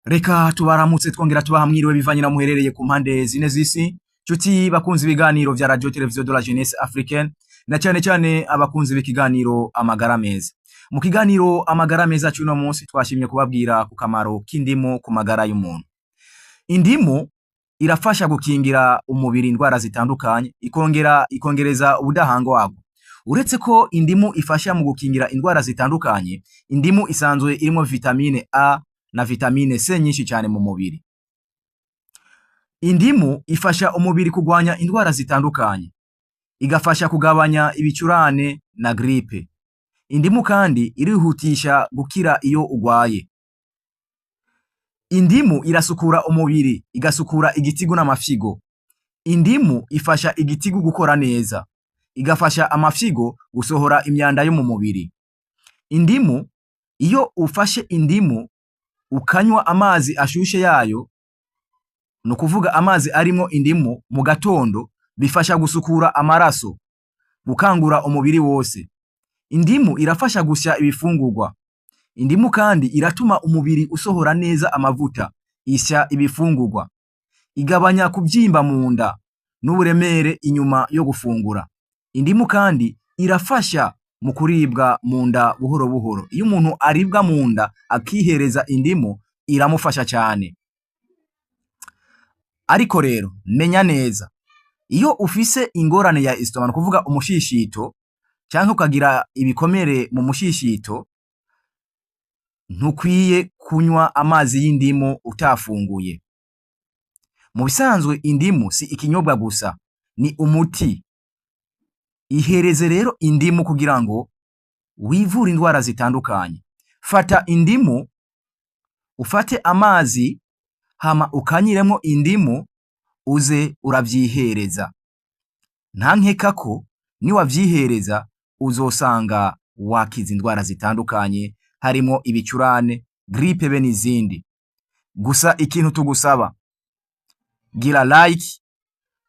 Reka tubaramutse, twongera tubaha mwiriwe bivanye na muherereye ku mpande zine z'isi. Nshuti bakunzi ibiganiro vya Radio Television de la Jeunesse Africaine, na cyane cyane abakunzi b'ikiganiro Amagara Meza. Mu kiganiro Amagara Meza cy'uno munsi, twashimye kubabwira ku kamaro k'indimu ku magara y'umuntu. Indimu irafasha gukingira umubiri indwara zitandukanye, ikongera ikongereza ubudahangarwa. Uretse ko indimu ifasha mu gukingira indwara zitandukanye, indimu isanzwe irimo vitamine A na vitamine C nyinshi cyane mu mubiri. Indimu ifasha umubiri kurwanya indwara zitandukanye, igafasha kugabanya ibicurane na grippe. Indimu kandi irihutisha gukira iyo ugwaye. Indimu irasukura umubiri, igasukura igitigu n'amafyigo. Indimu ifasha igitigu gukora neza, igafasha amafyigo gusohora imyanda yo mu mubiri. Indimu, iyo ufashe indimu ukanywa amazi ashushe yayo, ni ukuvuga amazi arimo indimu, mu gatondo, bifasha gusukura amaraso, gukangura umubiri wose. Indimu irafasha gusya ibifungurwa. Indimu kandi iratuma umubiri usohora neza amavuta, isya ibifungurwa, igabanya kubyimba mu nda n'uburemere inyuma yo gufungura. Indimu kandi irafasha mu kuribwa mu nda buhoro buhoro. Iyo umuntu aribwa mu nda akihereza indimu, iramufasha cyane. Ariko rero menya neza, iyo ufise ingorane ya estomac, ni ukuvuga umushishito, cyangwa ukagira ibikomere mu mushishito, ntukwiye kunywa amazi y'indimu utafunguye. Mu bisanzwe indimu si ikinyobwa gusa, ni umuti. Ihereze rero indimu kugira ngo wivure indwara zitandukanye. Fata indimu, ufate amazi, hama ukanyiremo indimu, uze uravyihereza. Nta nkeka ko niwavyihereza uzosanga wakiza indwara zitandukanye, harimo ibicurane, grippe be n'izindi. Gusa ikintu tugusaba, gira like,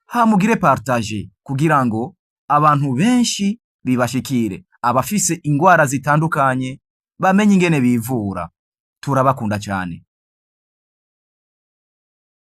hama ugire partage kugira ngo abantu benshi bibashikire, abafise ingwara zitandukanye bamenye ingene bivura. Turabakunda cyane.